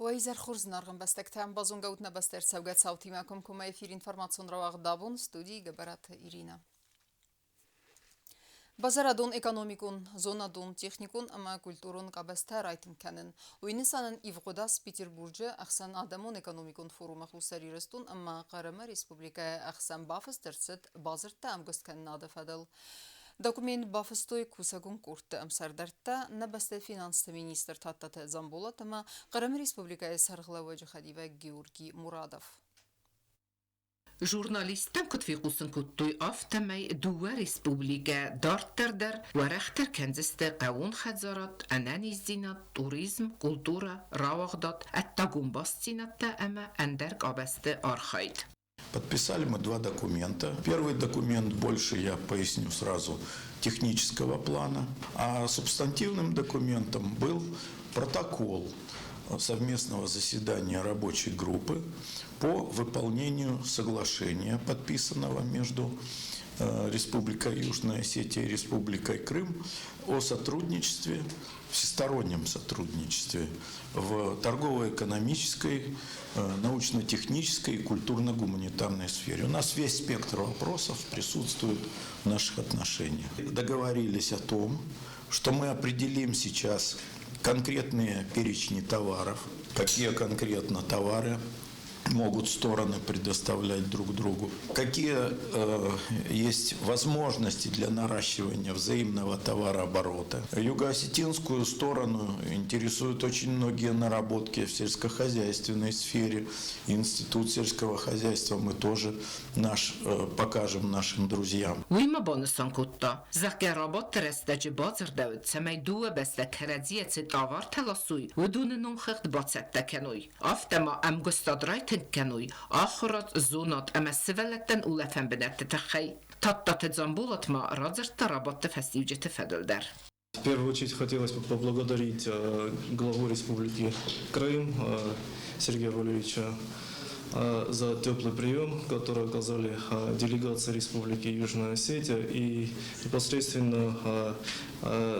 Уӕ изӕр хорз, зынаргъ ӕмбӕстӕгтӕ! Базонгӕ ут нӕ бӕстӕ ӕрцӕугӕ цаутимӕ комкоммӕ эфир информацион рауагъд абон, студийы Гӕбӕраты Иринӕ. Базарадон, экономикон, зонадон, техникон ӕмӕ культурон къабӕзтӕ райтынг кӕнын. Уый нысанӕн ивгъуыд аз Петербурджы ӕхсӕнадӕмон экономикон форумы Хуссар Ирыстон ӕмӕ Хъырымы республикӕйы ӕхсӕн бафыст ӕрцыд бадзырдтӕ ӕмгуысткӕнынады фӕдыл. Документ бафыстой кусӕгон къордты ӕмсӕрдӕрттӕ, нӕ бӕстӕйы финансты министр Тадтаты Дзамболат ӕмӕ Хъырымы республикӕйы сӕргълӕууӕджы хӕдивӕг Георгий Мурадов. Журналисттӕн куыд фехъусын кодтой, афтӕмӕй дыууӕ республикӕ дарддӕр дӕр уӕрӕхдӕр кӕндзысты хъӕууон хӕдзарад, ӕнӕниздзинад, туризм, культурӕ, рауагъдад, ӕддагон бастдзинӕдтӕ ӕмӕ ӕндӕр къабӕзты архайд. Подписали мы два документа. Первый документ больше, я поясню сразу, технического плана, а субстантивным документом был протокол совместного заседания рабочей группы по выполнению соглашения, подписанного между Республикой Южная Осетия и Республикой Крым о сотрудничестве, всестороннем сотрудничестве в торгово-экономической, научно-технической и культурно-гуманитарной сфере. У нас весь спектр вопросов присутствует в наших отношениях. Договорились о том, что мы определим сейчас конкретные перечни товаров, какие конкретно товары могут стороны предоставлять друг другу, какие есть возможности для наращивания взаимного товарооборота. Юго-осетинскую сторону интересуют очень многие наработки в сельскохозяйственной сфере. Институт сельского хозяйства мы тоже наш, покажем нашим друзьям. Уый ма банысан кодта, зӕгъгӕ, рабадты рӕстӕджы бадзырдӕуыд, цӕмӕй дыууӕ бӕстӕ кӕрӕдзийӕ цы товартӕ ласой, уыдоны номхыгъд бацӕттӕ кӕной. Афтӕ ма ӕмгуыстад райтынг кӕной ахуырад, зонад ӕмӕ сывӕллӕттӕн улӕфӕн бынӕтты тыххӕй. Тадтаты Дзамболат ма радзырдта рабадты фӕстиуджыты фӕдыл дӕр. В первую очередь хотелось бы поблагодарить главу Республики Крым Сергея Валерьевича за теплый прием, который оказали делегации Республики Южная Осетия, и непосредственно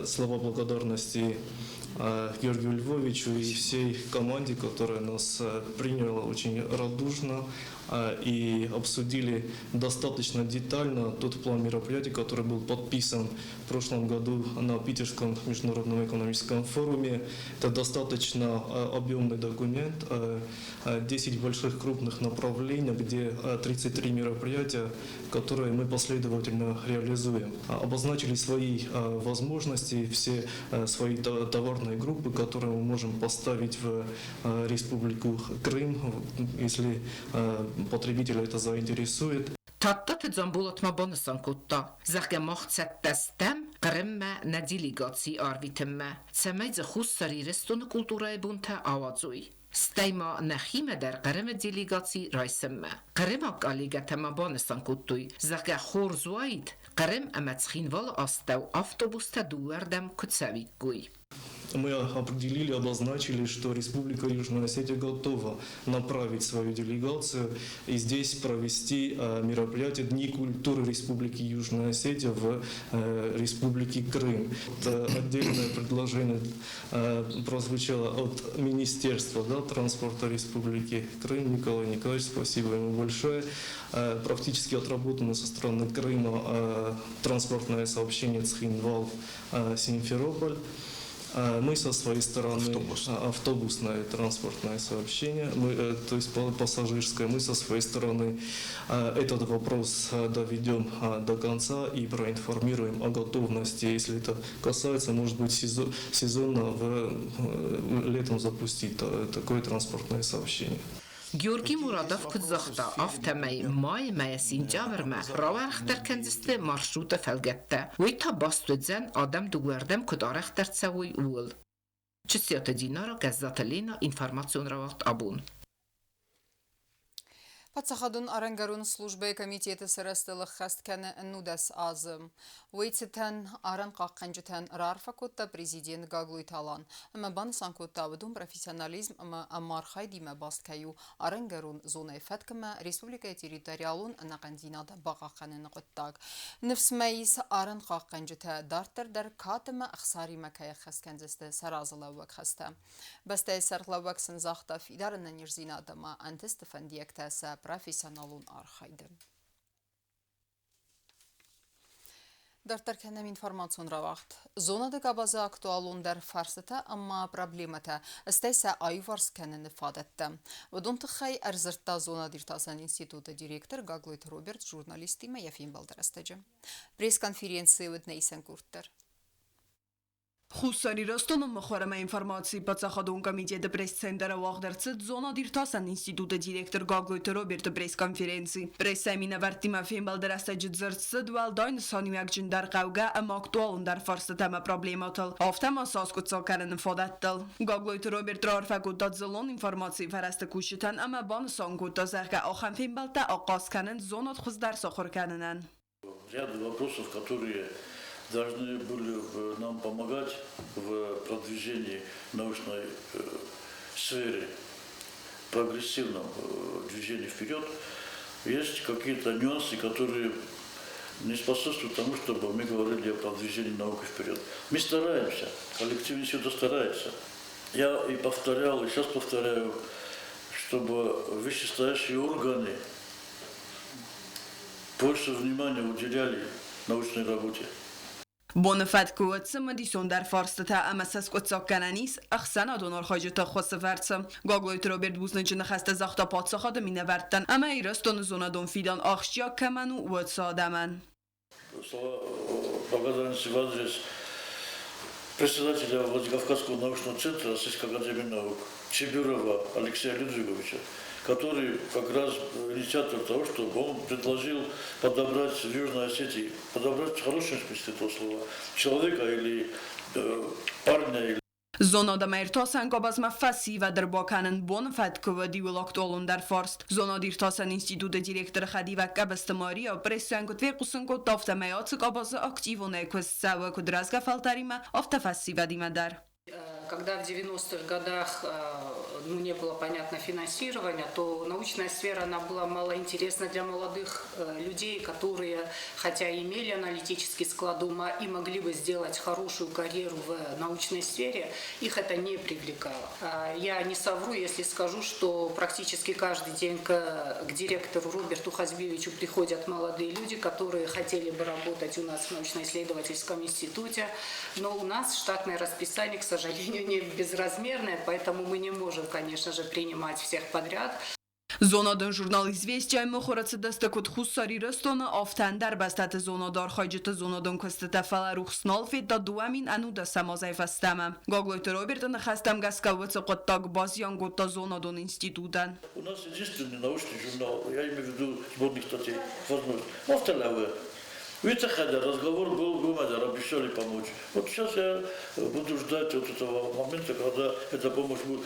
слова благодарности Георгию Львовичу и всей команде, которая нас приняла очень радушно и обсудили достаточно детально тот план мероприятий, который был подписан в прошлом году на Питерском международном экономическом форуме. Это достаточно объемный документ, 10 больших крупных направлений, где 33 мероприятия, которые мы последовательно реализуем. Обозначили свои возможности, все свои товарные группы, которые мы можем поставить в Республику Крым, если потребителя это заинтересует. Тадтаты Дзамболат ма банысан кодта, зӕгъгӕ, мах цӕттӕ стӕм Хъырыммӕ нӕ делегаци арвитынмӕ, цӕмӕй дзы Хуссар Ирыстоны культурӕйы бонтӕ ауадзой. Стӕй ма нӕхимӕ дӕр Хъырымы делегаци райсынмӕ. Хъырымаг коллегӕтӕ ма банысан кодтой, зӕгъгӕ, хорз уаид, Хъырым ӕмӕ Цхинвалы астӕу автобустӕ дыууӕрдӕм куы цӕуиккой. Мы определили, обозначили, что Республика Южная Осетия готова направить свою делегацию и здесь провести мероприятие Дни культуры Республики Южная Осетия в Республике Крым. Это отдельное предложение прозвучало от Министерства, да, транспорта Республики Крым. Николай Николаевич, спасибо ему большое. Практически отработано со стороны Крыма транспортное сообщение Цхинвал-Симферополь. Мы со своей стороны автобусное транспортное сообщение, мы, то есть пассажирское, мы со своей стороны этот вопрос доведем до конца и проинформируем о готовности, если это касается, может быть, сезонно в летом запустить такое транспортное сообщение. Георгий Мурадов куыд загъта, афтӕмӕй майы мӕйӕ сентябрмӕ рауӕрӕхдӕр кӕндзысты маршруты фӕлгӕттӕ. Уый та баст уыдзӕн, адӕм дыууӕрдӕм куыд арӕхдӕр цӕуой, ууыл. Чысиаты Динара, Гӕззаты Лена, информацион рауагъд абон. Паддзахадон арӕнгӕрон службӕйы комитеты сарӕзтыл ӕххӕст кӕны 19 азы. Уый цытӕн арӕнхъахъхъӕнджытӕн раарфӕ кодта президент Гаглойты Алан ӕмӕ банысан кодта, уыдон профессионализм ӕмӕ ӕмархайдимӕ баст кӕй у арӕнгӕрон зонӕйы фӕткмӕ республикӕйы территориалон ӕнӕхъӕндзинад бахъахъхъӕныны хъуыддаг. Ныфс мӕ ис, арӕнхъахъхъӕнджытӕ дарддӕр дӕр кад ӕмӕ ӕхсаримӕ кӕй ӕххӕст кӕндзысты сӕ разылӕууӕг хӕстӕ. Бӕстӕйы сӕргълӕууӕг сын загъта фидар ӕнӕниздзинад ӕмӕ ӕнтысты фӕндиӕгтӕ сӕ профессионалон архайды. Дарддӕр кӕнӕм информацион рауагъд. Зонады къабазы актуалондӕр фарстытӕ ӕмӕ проблемӕтӕ, стӕй сӕ аиуварс кӕныны фадӕттӕ. Уыдон тыххӕй ӕрдзырдта зонад-иртасӕн институты директор Гаглойты Роберт журналисттимӕ йӕ фембӕлды рӕстӕджы. Пресс-конференцийы уыд нӕ исӕн къорд дӕр. Хуссар Ирыстоны мыхуыр ӕмӕ информацийы паддзахадон комитеты пресс-центры уагъд ӕрцыд зонад-иртасӕн институты директор Гаглойты Роберты пресс-конференци. Прессӕйы минӕвӕрттимӕ фембӕлды рӕстӕджы дзырд цыд уӕлдай нысаниуӕгджындӕр хъӕугӕ ӕмӕ актуалондӕр фарстытӕ ӕмӕ проблемӕтыл, афтӕ ма сӕ аскъуыддзаг кӕныны фадӕттыл. Гаглойты Роберт раарфӕ кодта дзыллон информацийы фӕрӕзты кусджытӕн ӕмӕ банысан кодта, зӕгъгӕ, ахӕм фембӕлдтӕ ахъаз кӕнынц зонад хуыздӕр сахуыр кӕнынӕн. Ряд вопросов, которые должны были нам помогать в продвижении научной сферы, прогрессивном движении вперед, есть какие-то нюансы, которые не способствуют тому, чтобы мы говорили о продвижении науки вперед. Мы стараемся, коллектив института старается. Я и повторял, и сейчас повторяю, чтобы вышестоящие органы больше внимания уделяли научной работе. Боны фӕткы уыд цымыдисондӕр фарстытӕ ӕмӕ сӕ скъуыддзаг кӕнӕн ис ӕхсӕнадон архайджыты ӕххуысы фӕрцы. Гаглойты Роберт бузныджы ныхӕстӕ загъта паддзахады минӕвӕрттӕн ӕмӕ Ирыстоны зонадон фидӕн ахсджиаг кӕмӕн у, уыцы адӕмӕн. Слова благодарности в адрес председателя Владикавказского научного центра Российской академии наук Чебирова Алексея Людвиговича, который как раз инициатор того, чтобы он предложил подобрать в Южной Осетии, подобрать в хорошем смысле этого слова, человека или парня, или Зонад ӕмӕ иртасӕн къабазмӕ фӕсивӕд ӕрбакӕнын боны фӕткы уыд иууыл актуалондӕр фарст. Зонад-иртасӕн институты директоры хӕдивӕг Къӕбысты Мария прессӕйӕн куыд фехъусын кодта, афтӕмӕй ацы къабазы активонӕй куыст цӕуы куыд рӕзгӕ фӕлтӕримӕ, афтӕ фӕсивӕдимӕ дӕр. Когда в 90-х годах ну, не было, понятно, финансирования, то научная сфера, она была малоинтересна для молодых людей, которые, хотя имели аналитический склад ума и могли бы сделать хорошую карьеру в научной сфере, их это не привлекало. Я не совру, если скажу, что практически каждый день к директору Роберту Хазбиевичу приходят молодые люди, которые хотели бы работать у нас в научно-исследовательском институте, но у нас штатное расписание, к сожалению, не безразмерное, поэтому мы не можем, конечно же, принимать всех подряд. Зонадон журнал «Известия» мыхуыры цыдысты куыд Хуссар Ирыстоны, афтӕ ӕндӕр бӕстӕты зонадархайджыты зонадон куыстытӕ, фӕлӕ рухс нал федта 2011 азӕй фӕстӕмӕ. Гаглойты Роберты ныхӕстӕм гӕсгӕ уыцы хъуыддаг базиан кодта зонадон институтӕн. У нас единственный научный журнал, я имею в виду сборник статей, возможно, Автолавы. Видите, разговор был, Гумадер, обещали помочь. Вот сейчас я буду ждать вот этого момента, когда эта помощь будет.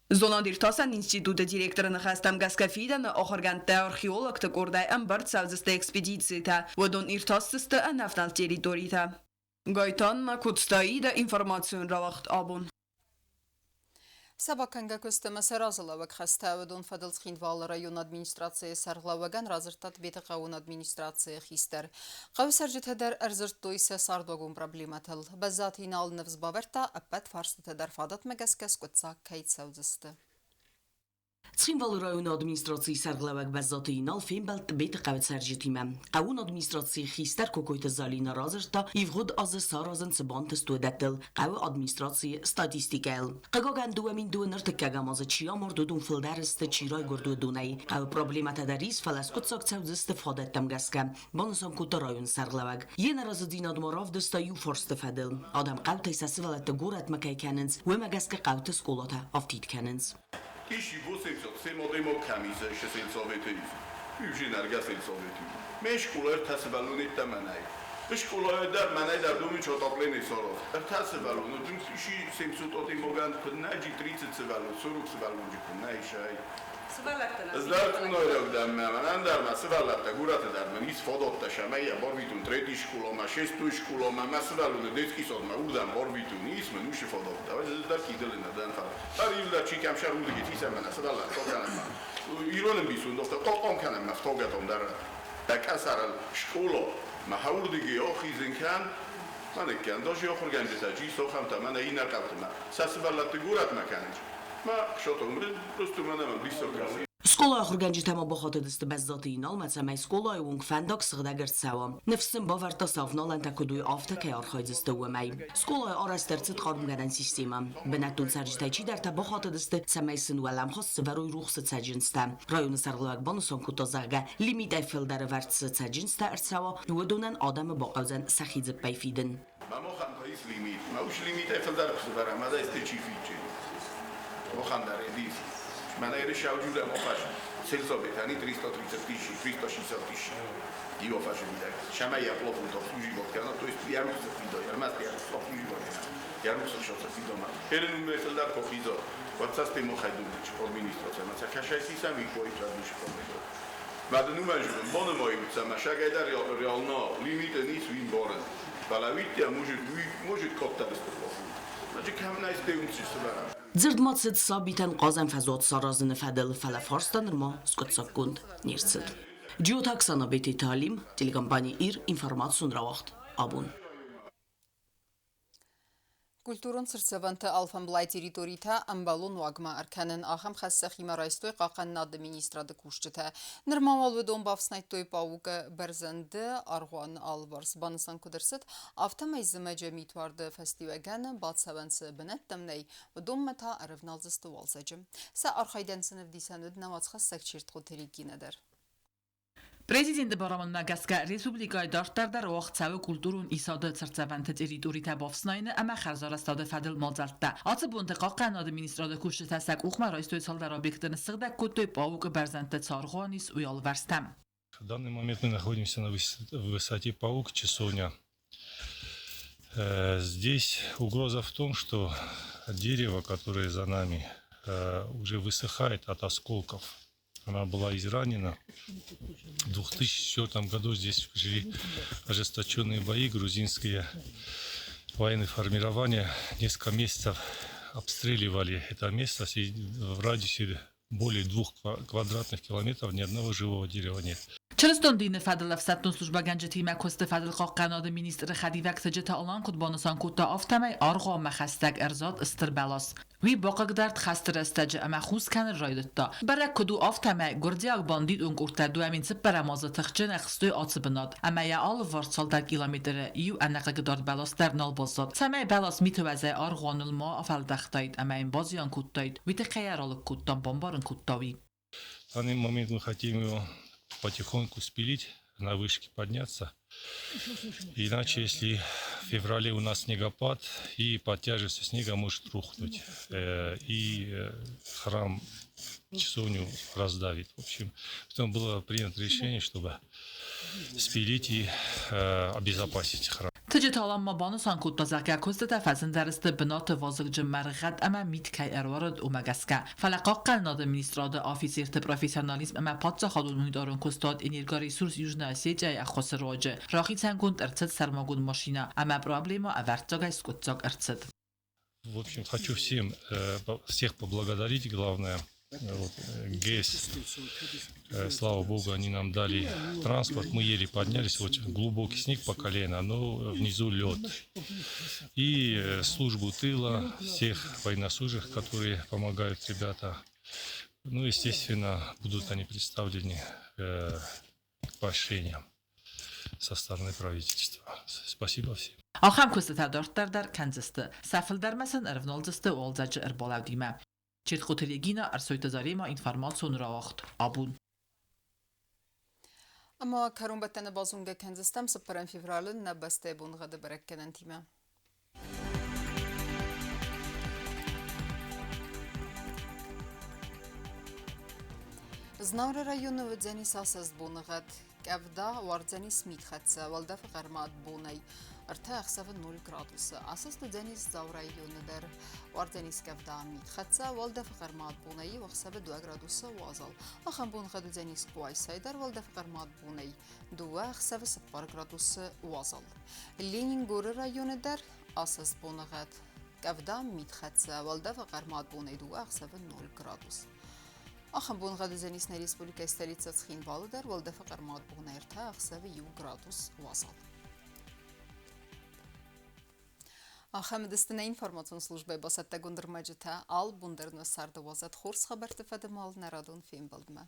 Зонад-иртасӕн институты директоры ныхӕстӕм гӕсгӕ фидӕны ахуыргӕндтӕ археологты къордӕй ӕмбырд цӕудзысты экспедицитӕ, уыдон иртасдзысты ӕнӕвнӕлд территоритӕ. Гайтанна Куцтаида, информацион рауагъд «Абон». Сӕ бакӕнгӕ куыст ӕмӕ сӕ разылӕууӕг хӕстӕ, уыдон фӕдыл Цхинвалы районы администрацийы сӕргълӕууӕгӕн радзырдта Тъбеты хъӕуы администрацийы хистӕр. Хъӕуы цӕрджытӕ дӕр ӕрдзырдтой сӕ цардуагон проблемӕтыл. Бӕззаты Инал ныфс бавӕрдта, ӕппӕт фарстытӕ дӕр фадатмӕ гӕсгӕ скъуыддзаг кӕй цӕудзысты. Цхинвалы районы администрацийы сӕргълӕууӕг Бӕззаты Инал фембӕлд Тъбеты хъӕуы цӕрджытимӕ. Хъӕуон администрацийы хистӕр Кокойты Залина радзырдта, ивгъуыд азы саразын цы бантыст, уыдӕттыл, хъӕуы администрацийы статистикӕйыл. Хъыгагӕн, 2002 азы чи амард, уыдон фылдӕр сты, чи райгуырд, уыдонӕй. Хъӕуы проблемӕтӕ дӕр ис, фӕлӕ скъуыддзаг цӕудзысты фадӕттӕм гӕсгӕ, банысан кодта районы сӕргълӕууӕг. Йе нӕразыдзинад ма равдыста иу фарсты фӕдыл. Адӕм хъӕутӕй сӕ сывӕллӕтты горӕтмӕ кӕй кӕнынц, уымӕ гӕсгӕ хъӕуты скъолатӕ афтид кӕнынц. Школайы дӕр мӕнӕй дӕр домы отопление соров. Ӕртӕ сывӕллоны, 700 моган куыннӕ джи 30 сывӕллон, 40 сывӕллонджы куыннӕ исай. Ez дӕм мӕнӕн дӕр мӕ сывӕллӕттӕ гураты дӕр мын ис фадаттӕ сӕмӕй барвитун третий школамӕ, шестой школамӕ, мӕ сывӕллоны детский садмӕ урдӕм барвитун, ис мын уышы фадаттӕ. Ez дӕр кидылы нӕ дӕн фӕлӕ. Ар ивлӕ чикӕм шар урдыги тисӕм мӕнӕ сывӕллӕт кӕнӕм. Иронын бисун, дофта къом кӕнӕм мӕ фтогатон дӕр. Бакӕсарал школа, мӕ хаурдыги охизын кӕн, Мӕнӕ дожи ахуыргӕнджытӕ джи сохӕмтӕ, мӕнӕ иннӕ хъӕутымӕ. Сӕ сывӕллӕтты горӕтмӕ кӕнынц. Мӕ шотомры просто мӕнӕ мӕ бисокасы. Скъолайы ахуыргӕнджытӕ ма бахатыдысты Бӕззаты Иналмӕ, цӕмӕй скъолайы онг фӕндаг сыгъдӕг ӕрцӕуа. Ныфс сын бавӕрдта сӕ авналӕнтӕ куыд уой, афтӕ кӕй архайдзысты, уымӕй. Скъолайы арӕзт ӕрцыд хъармгӕнӕн системӕ. Бынӕттон цӕрджытӕй чидӕртӕ бахатыдысты, цӕмӕй сын уӕлӕмхас сывӕрой рухсы цӕджындзтӕ. Районы сӕргълӕууӕг банысан кодта, зӕгъгӕ, лимитӕй фылдӕр ӕвӕрд цы цӕджындзтӕ ӕрцӕуа, уыдонӕн адӕмы бахъӕудзӕн сӕхи дзыппӕй фидын. Мамохан ис лимит. Ма уш лимитӕй фылдӕр куы сывӕрӕм, ма да чи фидджи. Мохан дӕр эдис. Мӕнӕ еры шауджурӕ мофаш сельсоветани 330 тысяч, 360 тысяч. Иофаш видек. Шама я плофун обслуживать кана, то есть я рухса фидо, я маст я обслуживать. Я рухса шоца фидо ма. Ерен уме фылдӕр кохизо. Вацасте мохайдумич администрация. Ма цакашайси сам икои традуши помедо. Маднумажун бономой утца, ма шагайдар реално лимит нис вин борен. Балавитя может может котта беспофун. Значит, кам найс деумци сувара. Дзырд ма цыд сабитӕн хъазӕн фӕзуат саразыны фӕдыл, фӕлӕ фарста нырма скъуыддзаггонд не рцыд. Джиоты Оксана, Бететы Алим, телекомпани «Ир», информацион рауагъд «Абон». Культурон цыртдзӕвӕнты алфӕмблай территоритӕ ӕмбӕлон уагмӕ ӕркӕнын ахӕм хӕс сӕхимӕ райстой хъахъхъӕнынады министрады кусджытӕ. Нырма уал уыдон бафснайдтой Паугы бӕрзӕнды аргъуаны алыварс. Банысан куыд ӕрцыд, афтӕмӕй зымӕджы митуарды фӕстиуӕгӕн бацӕуӕн цы бынӕттӕм нӕй, уыдонмӕ та ӕрӕвналдзысты уалдзӕджы. Сӕ архайдӕн сын ӕвдисӕн уыд нӕ уацхӕссӕг Чертхъоты Регинӕ дӕр. Президенты барамындмӕ гӕсгӕ республикӕйы дарддӕр дӕр уагъд цӕуы культурон исады цыртдзӕвӕнты территоритӕ бафснайыны ӕмӕ хӕрзарӕзтады фӕдыл мадзӕлттӕ. Ацы бонты хъахъхъӕнынады министрады кусджытӕ сӕ къухмӕ райстой цалдӕр объекты, ныссыгъдӕг кодтой Паугы бӕрзӕндты цы аргъуан ис, уый алывӕрстӕм. В данный момент мы находимся на высоте Паук, часовня. Здесь угроза в том, что дерево, которое за нами, уже высыхает от осколков. Она была изранена. В 2004 году здесь жили ожесточенные бои, грузинские военные формирования несколько месяцев обстреливали это место. И в радиусе более 2 квадратных километров ни одного живого дерева нет. Чырыстон дины фӕдыл ӕфсӕддон службӕгӕнджытимӕ куысты фӕдыл хъахъхъӕнады министры хӕдивӕг Тыджыты Алан куыд банысан кодта, афтӕмӕй аргъуанмӕ хӕстӕг ӕрзад стыр бӕлас. Уый бахъыгдард хӕсты рӕстӕджы ӕмӕ хус кӕнын райдыдта. Бӕрӕг куыд у, афтӕмӕй гуырдзиаг бандитон къордтӕ 2004 азы тыхджын ӕхстой ацы бынат, ӕмӕ йӕ алыварс цалдӕр километры иу ӕнӕхъыгдард бӕлас дӕр нал баззад. Цӕмӕй бӕлас миты уӕзӕй аргъуаныл ма афӕлдӕхтаид ӕмӕ йын базиан кодтаид, уый тыххӕй ӕралыг кодтам, бамбарын кодта уый. В данный момент мы хотим его потихоньку спилить, на вышке подняться. Иначе, если в феврале у нас снегопад, и под тяжестью снега может рухнуть, и храм часовню раздавит. В общем, потом было принято решение, чтобы спилить и обезопасить храм. Тыджыты Алан ма банысан кодта, зӕгъгӕ, куыстытӕ фӕзындӕр сты бынаты вазыгджын мӕргъӕд ӕмӕ мит кӕй ӕруарыд, уымӕ гӕсгӕ. Фӕлӕ хъахъхъӕнынады министрады афицерты профессионализм ӕмӕ паддзахадон унитарон куыстуат «Энергоресурс Южной Осетияйы» ӕххуысы руаджы рахицӕнгонд ӕрцыд сӕрмагонд машинӕ ӕмӕ проблемӕ ӕвӕрццагӕй скъуыддзаг ӕрцыд. В общем, хочу всех поблагодарить, главное, вот, ГЭС, слава богу, они нам дали транспорт, мы еле поднялись, вот глубокий снег по колено, но внизу лед. И службу тыла, всех военнослужащих, которые помогают ребята. Естественно, будут они представлены к поощрениям со стороны правительства. Спасибо всем. Ахӕм куыстытӕ дарддӕр дӕр кӕндзысты. Сӕ фылдӕрмӕ сын ӕрывналдзысты уалдзӕджы ӕрбалӕудимӕ. Чертхъоты Регина, Ӕрсойты Заремӕ, информацион рауагъд «Абон». Ӕмӕ кӕронбӕттӕны базонгӕ кӕндзыстӕм 4 февралы нӕ бӕстӕйы боныгъӕды бӕрӕггӕнӕнтимӕ. Знауыры районы уыдзӕнис асӕст боныгъӕд. Къӕвда уардзӕнис митхӕццӕ, уӕлдӕфы хъӕрмад бонӕй 3, ӕхсӕвы 0 градусы. Асӕст уыдзӕнис Дзауы районы дӕр. Уардзӕнис къӕвда митхӕццӕ, уӕлдӕфы хъӕрмад бонӕй 1, ӕхсӕвы 2 градусы уазал. Ахӕм боныгъӕд уыдзӕнис Къуайсайы дӕр, уӕлдӕфы хъӕрмад бонӕй 2, ӕхсӕвы 4 градусы уазал. Ленингоры районы дӕр асӕст боныгъӕд. Къӕвда митхӕццӕ, уӕлдӕфы хъӕрмад бонӕй 2, ӕхсӕвы 0 градус. Ахӕм боныгъӕд уыдзӕнис нӕ республикӕйы столицӕ Цхинвалы дӕр, уӕлдӕфы хъӕрмад бонӕй 3, ӕхсӕвы 1 градус уазал. Ахӕм уыдысты нӕ информацион службӕйы бацӕттӕгонд ӕрмӕджытӕ. Алы бон дӕр нӕ царды уадзӕд хорз хабӕртты фӕдыл нӕ радон фембӕлдмӕ.